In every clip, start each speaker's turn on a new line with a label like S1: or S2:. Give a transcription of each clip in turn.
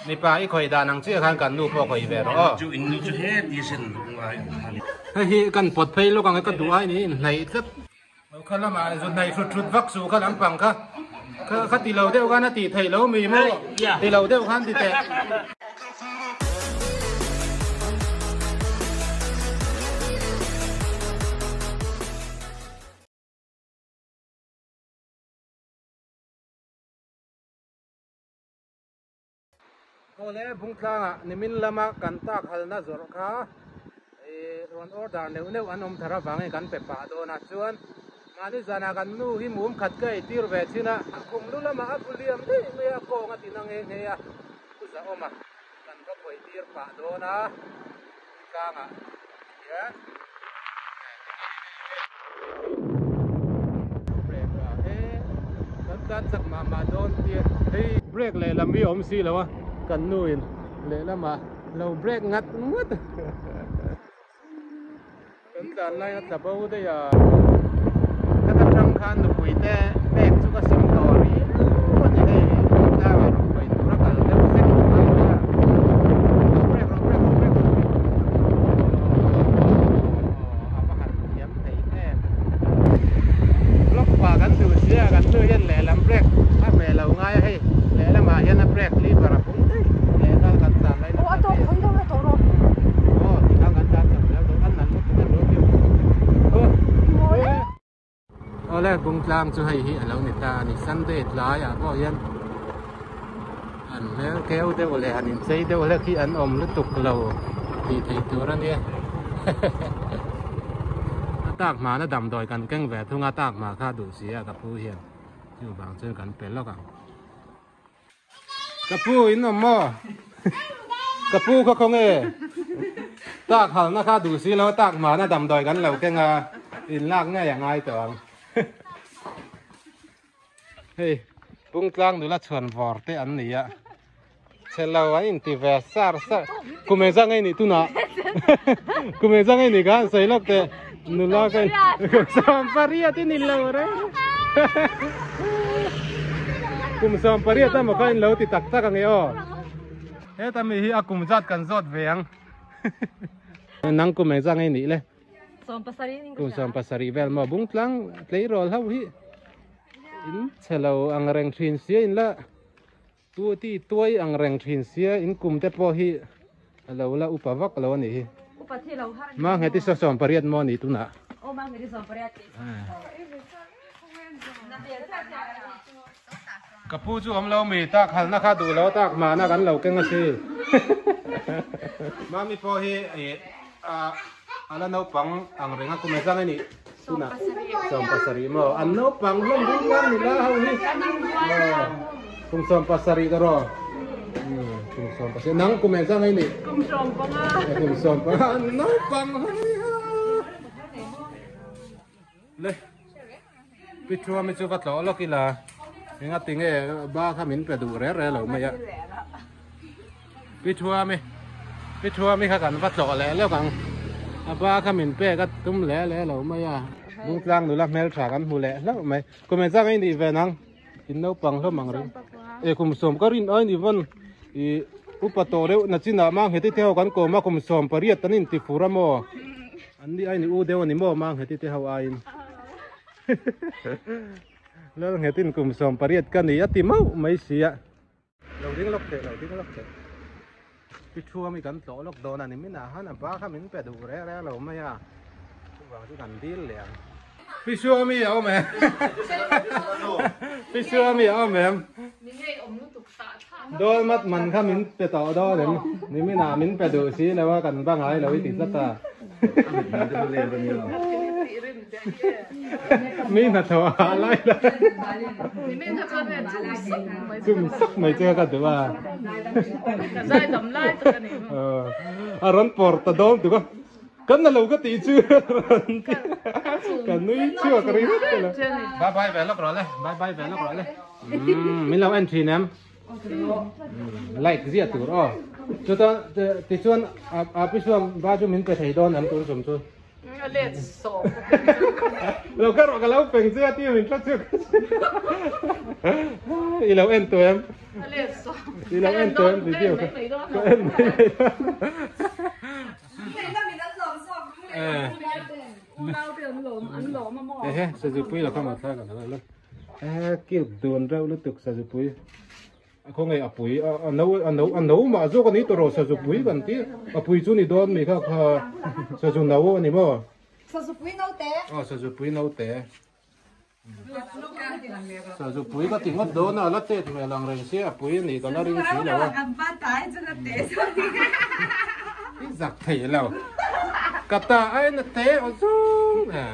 S1: Mipa i khawih dan ang chiah khan kan nu pawh khawih ve rawh aw. Hei hi kan pawt phei lawk ang e ka duh ai ni inhnaih tlat. Kha lamah zu hnaih hrut hrut vak suh kha lampang kha kha ti lo deuh khan a tih theih lo mi maw ti lo deuh khan ti teh. Awle Bungtlangah nimin lama kan tak halna zawrh kha ih rawn order neuh neuh an awm thar avangin kan pe pah dawn a chuan mahni zanah kan nu hi mum khat ka eitir ve thin a khum lu lamah a bu liam daih mai a kawng a ti na nghe nghe a pu zahawm a kan va khawih tir pah dawn a Bungtlangah hian. Brake ah he kan tlan chak mah mah dawn tia hei brake lehlam hi a awm si lo a kan nu in lehlamah lo brake ngat ngat kan tlan lai a tla bo daih a ka ta tang khan nupui te pek chu ka sim tawh riau a ni hei tlangah rawn khawih tur a kal deuh zek mai mai a brake rawh brake rawh brake rawh brake rawh. A va han thiam thei em. Block pa kan duh sia kan nu hian lehlam brake a hmeh lo ngai a hei lehlamah hian a brake lever a pung daih lehnghal kan tlan lai nasa
S2: a tawk khawi deuh la tawh rawh.
S1: Aw tikhan kan tlan chak zel dawn a nalh lutuk a ṭul deuh. Awle Bungtlang chu hei hi a lo ni ta a ni Sunday tlaiah pawh hian an hmel keu deuh leh han inchei deuh hlek hi an awm lutuk lo tih theih tur a nia a tak hmana damdawi kan keng ve thung a tak hma kha duh si a ka pu hian chuvang chuan kan pe lawk ang. Ka pu in awm maw? Ka pu kha khaw nge? Tak halna kha duh si lo tak hmana damdawi kan lo keng a, in lak ngei a ngai tawh ang. Hei Pungtlang nula chhuan vawr te an ni a, chhe lo an inti ve sar sar. Kum engzah ngei nih tunah? Kum engzah ngei nih kha an sawi lawk teh. Nula ka 18 i ni lo reng. Kum 18 emaw kha in lo ti tak tak ang e aw. Heta mi hi a kum zat kan zawt ve ang. Nang kum engzah ngei nih le? Kum 17 vel maw Bungtlang tleirawl ho hi in chhe lo ang reng thin sia in la Tu ti tuai ang reng thin sia in kum te pawh hi a lo la upa vak lo a nih hi.
S2: Upa thi lo har.
S1: Ma nghet i 18 maw ni tunah.
S2: Aw ma nghet i 18 ti.
S1: Ka pu chu awm lo mi tak halna kha duh lo tak mahna kan lo keng a si. Mami pawh hi a la naupang ang reng a kum e zang a nih tunah 17 maw an naupang hlawm ding lang ni la ho hi kum 17 ta rawh kum 17 nang kum e zang a nih
S2: kum 15
S1: kum 15 an naupang hlawm ni ha le Pithuam hi chu va tlawh lawk ila enga tinge ba kha min pe duh reh reh lo mai a Pithuam hi Pithuam hi kha kan va tlawh leh lawk ang a ba kha min pek a tum leh leh lo mai a Bungtlang nula hmeltha kan hmu leh hlauh mai kum engzah nge i nih ve nang in naupang hlawm ang reng e kum sawm ka rin ai ni vawn i upa tawh reuh na chinah mang heti te ho kan kawm a kum 18 an inti fur a maw An ni ain i u deuh a ni maw mang heti te ho aiin Lal nghetin kum 18 ka ni a ti mauh mai sia. Lo ding lawk teh lo ding lawk teh. Pi thu ami kan tlawh lawk dawn a ni min ah han a ba kha min pe duh reh reh lo mai a chuvang chu kan dil leh ang. Pi thu ami a awm em? Pi thu ami a awm em? Dawl mat man kha min pe tawh dawn em? Nimin ah min pe duh si lo a kan va ngai lo i ti tlat a. Mi hnathawh a hah lai la. Chum sak mai che ka duh a. A rawn pawr ta dawn tuk a. Kan na lo ka tih chu ka nui chhuak ringawt ta lo. Bye bye ve lawk rawh le, bye bye ve lawk rawh le. Min lo en thin em? Like ziah tur aw. Chuta tichuan a pi chuan ba chu min pe thei dawn em tun chum chu. Lo ka rawh ka lo peng che a ti min hla chuk. I lo en tawh em? I lo en tawh em video kha? Ka en mai mai dawn. Ehe, Sazupui lo kha maw thla kan lo la. Eh, cute dun reuh lutuk Sazupui. Khawngaih a pui a no a no a no mah zawk a ni tawh sazu pui kan tih a pui chu ni dawn mi kha kha sazu no a ni maw
S2: sazu pui no te
S1: aw sazu pui no te sazu pui ka ti ngawt dawn a la chet hmel ang reng sia a pui a nih ka la ring si lo a i zak thei lo ka ta ain a te aw zawng a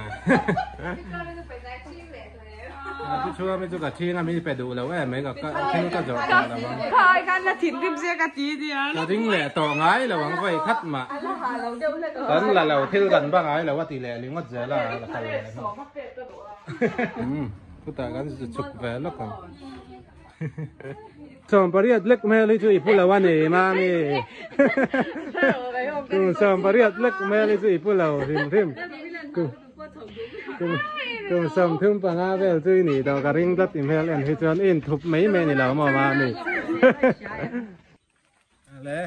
S1: Pu chhunga mi chu ka thinga mi pe duh lo em mai ka thil ka zawrh tawh lo ang.
S2: Khai khan la thinrim zia ka ti nia.
S1: Ka ring leh tawh ngai lo ang vawi khat mah. Kan la lo thil kan ba ngai lo a ti leh ringawt zel a la kal leh hman. Umm chutah kan zu chhuk ve lawk ang. 18 lek hmel hi chu i pu lo a ni mami. Kum 18 lek hmel hi chu i pu lo hrim hrim. Kum 35 vel chu i nih tawh ka ring tlat i hmel en hi chuan i inthup mai mai ni lo maw mami. Le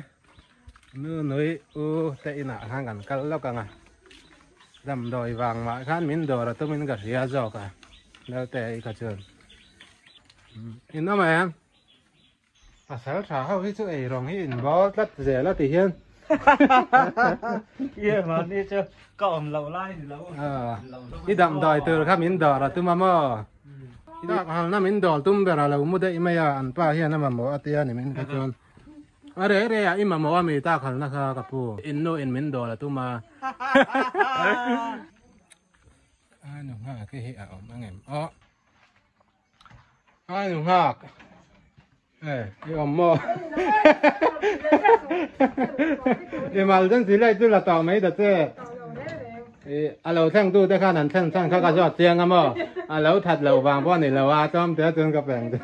S1: nu nui u te inah khan kan kal lawk ang a damdawi vang mah khan min dawr a tumin ka hria zawk a naute i kha chuan in awm em. Pasal tha ho hi chu ei rawng hi in bawl tlat zel a ti hian.
S3: Ye mahni chu ka awm loh lai ni lo.
S1: I damdawi tur kha min dawr a tum a maw? I dak halna min dawl tum ber a lo mu daih mai a, an pa hian a mamawh a tia ni min kha chuan. A re re a i mamawh a mi tak halna kha ka pu. In nu in min dawl a tum a. A nu nghak hi a awm ang em? Aw. Ai nu nghak. Eh, i awm maw? I mal den si lai chu la tawh mai ta che. I a lo thleng tu te khan an thlen chhan kha ka zawt chiang a maw? A lo that loh vang pawh a ni lo a, tlawm te chuan ka peng che.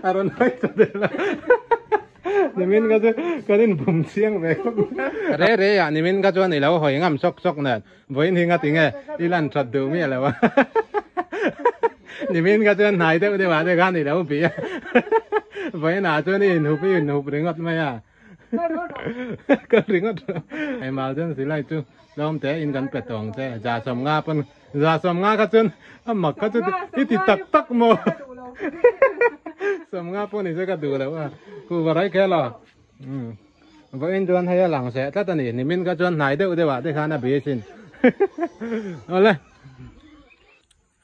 S1: A rawn hawi ta deuh a. Nimin ka chu kan inbum chiang ve khawp mai. Re re ah nimin ka chuan i lo hawi ngam sawk sawk nen. Vawiin hi ngati nge i lan that duh miah lo a nimin kha chuan hnai deuh deuh ah te khan i lo bih a vawiin ah chuan i inhup i inhup ringawt mai a ka ringawt hei mal chuan silai chu tlawm te in kan pe tawng che za 50 pawn za 50 kha chuan a mak kha chu i ti tak tak maw 50 pawh ni se ka duh lo a kuhva rai kher lo umm. Vawiin chuan hei a lang seh tlat a ni, nimin kha chuan hnai deuh deuh ah te khan a bi asin. Awle.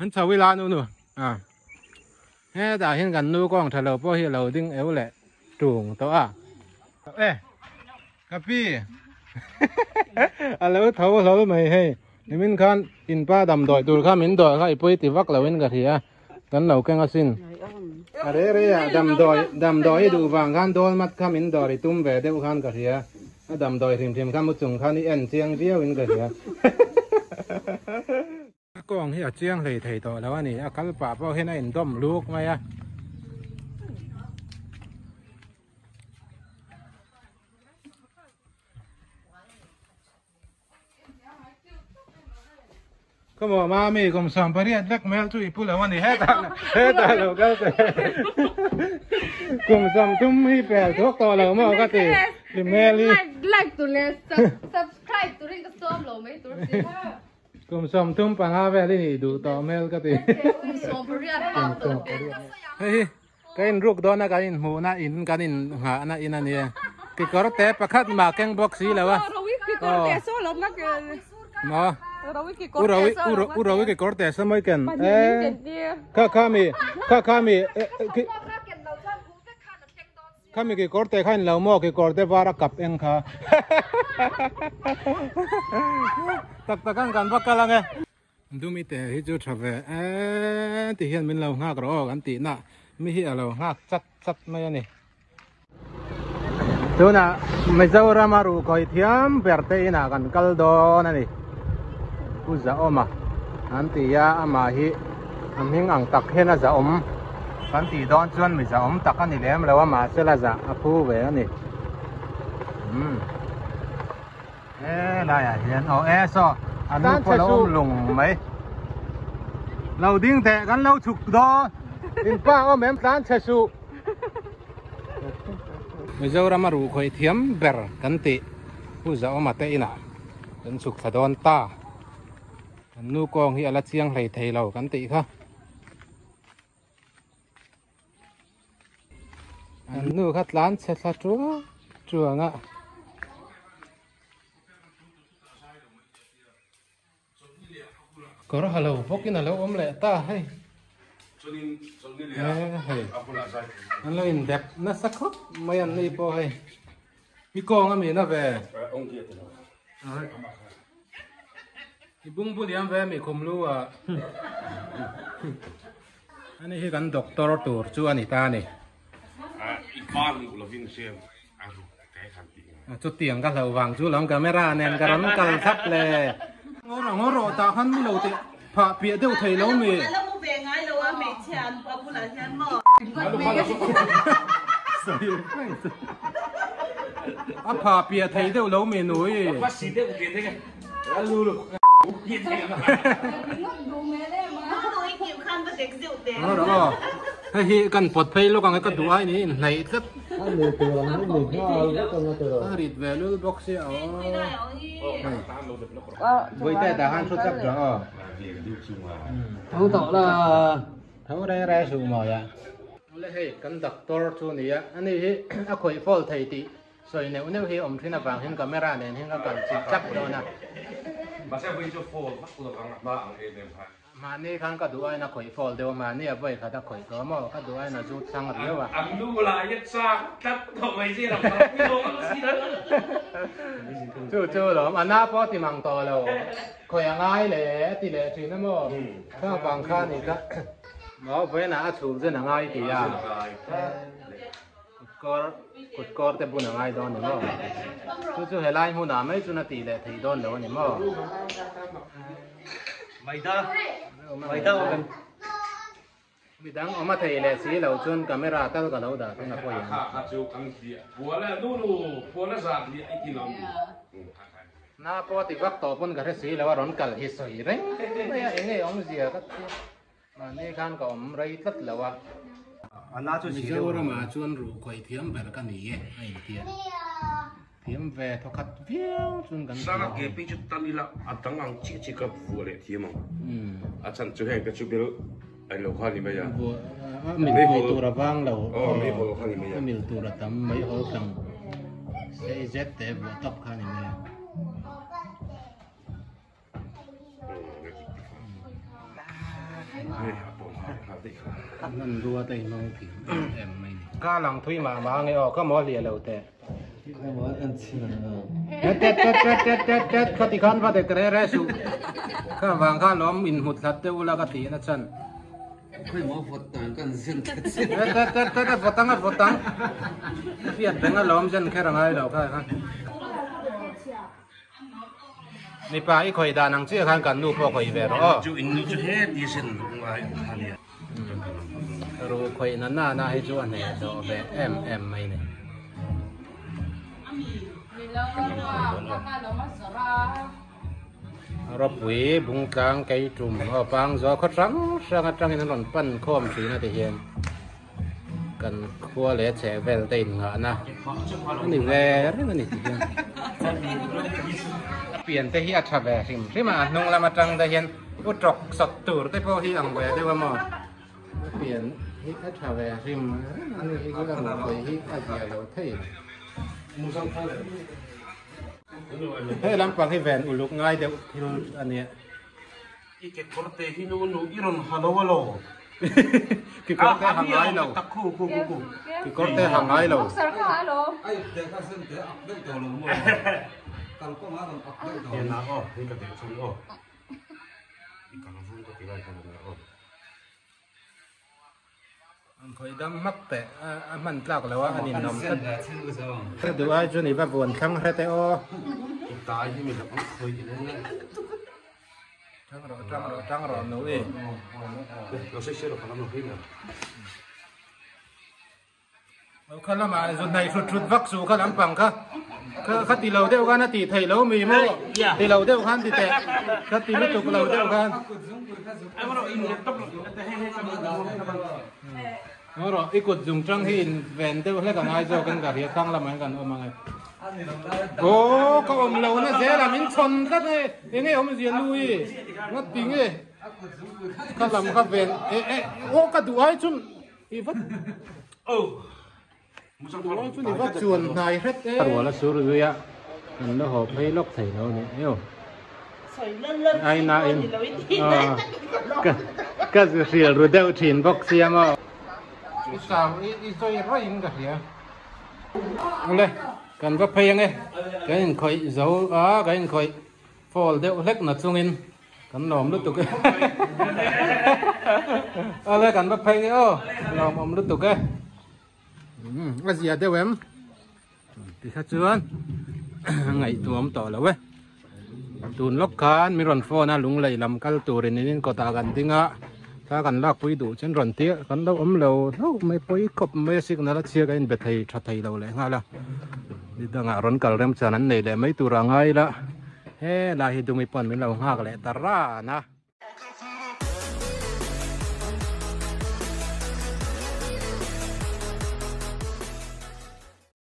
S1: An chho ila nu nu. A. Hetah hian kan nu kawng tha lo pawh hi a lo ding eu leh tung tawh a. E. Ka pi. A lo tho hlawl mai hei. Nimin khan inpa damdawi tur kha min dawih kha i pui ti vak lo in ka hria. Kan lo keng asin. A re re ah damdawi damdawi i duh vang khan dawl mat kha min dawr i tum ve deuh khan ka hria. A damdawi hrim hrim kha mu chung khan i en chiang viau in ka hria. A kawng hi a chiang hlei thei tawh lo a ni. A kal pah pawh hian a indawm luk mai a. Ka maw mami kum 18 vek hmel chu i pu lo a ni hetah hetah lo kal teh kum 30 hi pel thuak tawh lo maw ka ti i hmel hi
S2: like tu leh subscribe turin ka sawm lo mai tur si
S1: kum 35 vel i nih duh tawh hmel ka ti
S2: kum 18 pau tawh
S1: hei hi Ka inruk dawn a kan inhmuhna in kan innghahna in a nia. Kekawr te pakhat mah keng bawk si lo a. Maw? U Rawi kekawr te sa mawi ken. Kha kha mi kha kha mi kha mi kekawr te kha in lo maw kekawr te var a kap eng kha. Tak tak an kan va kal ang e. Dumi te hi chu tha ve e ti hian min lo nghak rawh aw kan tih na mi hi a lo nghak chat chat mai a ni. Tunah Mizoram a ruhkawi thiam ber te inah kan kal dawn a ni. Pu Zaawma an ti a, amah hi a hming ang tak hian a zahawm kan tih dawn chuan mi zahawm tak a ni lem lo a, mahse la zah a phu ve a ni. Umm. He laiah hian aw e saw a nu pawh lo awm lung mai. Lo ding teh kan lo chhuk dawn in pa awm em tlan chhe suh. Mizoram a ruhkhawih thiam ber kan tih Pu Zaawma te inah kan chhuk thla dawn ta. Kan nu kawng hi a la chiang hlei thei lo kan tih kha. An nu kha tlan chhe thla tuang tuang a. Kawr ha lo bawkin a lo awm leh ta hei. Hei an lo indep nasa khawp mai an ni pawh hei. I kawng a mi na ve. I bungbu liam ve mi khum lu a. Ani hi kan doctor tur chu a ni ta a ni.
S4: I pa luh lovin hriam a ru te khan tih ngai.
S1: Chutiang ka hlauh vang chu lam camera nen ka rawn kal thlap le. Ngawr ngawr rawh tah khan mi lo teh phah piah deuh thei lo mi.
S5: A la mu ve ngai lo a hmeichhia an a bulah hian maw.
S1: A phah piah thei deuh lo mi nui.
S4: A lu lu.
S1: Hei hi kan pawt phei lawk ang e ka duh ai niin hnaih tlat. A rit ve lul bawk sia aw. Vawi te dah khan thu chak dah aw. Tho tawh la. Tho rei rei suh mawi a. Awle hei kan doctor chu a ni a, ani hi a khawih fawl thei tih Sawi neuh neuh hi awm thin avang hian camera nen hian ka kal chih chak dawn a.
S4: Mahse vawi chu fall vak lo vang a hma ang em em khan.
S1: Mahni khan ka duh ain a khawih fall deuh a, mahni a vawi khat a khawih tawh maw, ka duh ain a zut thlang riau a.
S4: An nu lah hi a chak tlat tawh mai zir ang kha pui lawng ang si lo.
S1: Chu chu lawm, a na pawh ti mang tawh lo, khawih a ngai leh a ti leh thin a maw, kha vang kha a ni kha. Maw vawiinah a chhul zen a ngai ti a. Kutkawr kutkawr te bun a ngai dawn ni maw? Chu chu helai hmunah mai chuan a tih leh theih dawn lo a ni maw? Midang awm a thei leh si lo chuan camera tal ka lo dah thung a pawi ang. Na pawh ti vak tawh pawn ka hre si lo a rawn kal hi sawi reng mai a enge awmzia ka ti. Mahni khan ka awm rei tlat lo a. Mizoramah chuan ruhkhawih thiam ber ka ni e a intia. Thiam ve thawkhat viau chuan kan
S4: Sanga ke pi chu tan ila a dang ang chiah chiah ka vuah leh thiam ang. A chhan chu heng te chu bil a lo kha ni mai a.
S1: A mil pui tur a vang lo.
S4: Aw mei hawl kha ni mai a.
S1: A mil tur a tam mei hawl tlang sei zet te vuah tawp kha ni mai a. Hmanrua te in hmang thiam em em mai ni. Ka lang thui mah mah ange aw ka maw hliah lo teh. Tet tet tet tet tet tet tet kha ti khan va dek re re suh. Kha vang kha lawm in hmut hlat deuh ula ka tih na chan. Tet tet tet tet a vawt ang a vawt ang. Fiat reng a lawm zen kher a ngai lo kha kha. Mipa i khawih dan ang chiah khan kan nu pawh khawih ve rawh aw.
S4: Chu in nu chu he ti sin duh ngai ang kha nia.
S1: Ruh khawih na na na hi chu a hneh zawh ve em em mai ni. Ropui bungtlang keitum aw pang zawh khaw hrang hrang atangin an rawn pan khawm thin a ti hian. Kan khua leh chheh vel te in nghahna a ni ve reng a ni tih hian a pian te hi a tha ve hrim hrim a a hnung lam atang te hian u tawk sawt tur te pawh hi ang ve deuh a maw a pian hi a tha ve hrim reng a ni hi chu a ruhkawi hi a zia lo thei hei lampang hi ven uluk ngai deuh thil a nia.
S4: I kekawr te hi nu nu i rawn ha lo a lo.
S1: Kekawr te ha ngai lo.
S4: Tak khu khu khu khu.
S1: Kekawr te ha ngai lo.
S2: Boxer kha ha lo.
S6: Ai te kha sen te ak deuh tawh lo maw. Kal kawng a rawn ak deuh tawh.
S4: Ena aw hei ka deh chung aw. I kal vung ka ti lai khan a aw.
S1: An khawih dam hmak teh a hman tlak lo a a ninawm tlat. Ka duh ai chu ni va vuan thlang hre teh aw.
S4: I tai hi mi dang khawih i nen a.
S1: Tang rawh tang rawh tang rawh nu i.
S4: Lo sei sei rawh ka lam lo hei na.
S1: Lo kha lamah zu hnaih hrut hrut vak su kha lampang kha. Kha ti lo deuh khan a tih theih lo mi maw? Ti lo deuh khan ti teh. Kha ti lutuk lo deuh khan. Rawh i kut zung tang hi in ven deuh hlek a ngai zawk in ka hria thlang lamah hian kan awm ang e. Aw ka awm lo na zel a min chhawn tlat e enge awmzia nu i nga ti nge ka lam ka ven e e aw ka duh ai chun i vat duh ai chun i vat chuan hnai hret e. Rual a sur zui a kan la haw phei lawk thei lo ni eo. Ai na in ka ka zu hrial ru deuh thin bawk sia maw. I chau i sawi rawih in ka hria. Awle kan va phei ange kan inkhawih zo a kan inkhawih fall deuh hlek na chungin kan lawm lutuk e. Awle kan va phei nge aw lawmawm lutuk e. A zia deuh em. Tikha chuan ngaihtuam tawh lo e. Tun lawk khan mi rawn phone a lunglei lam kal turin in in kawtah kan ding a thla kan lakpui duh chuan rawn tir kan lo awm lo hlauh mai pawi khawp mai a signal a chhia ka inbe thei tha thei lo leh nghal a ni dangah rawn kal rem chuan an nei leh mai tur a ngai la he lai hi dumi pawn min lo nghak leh ta ran a.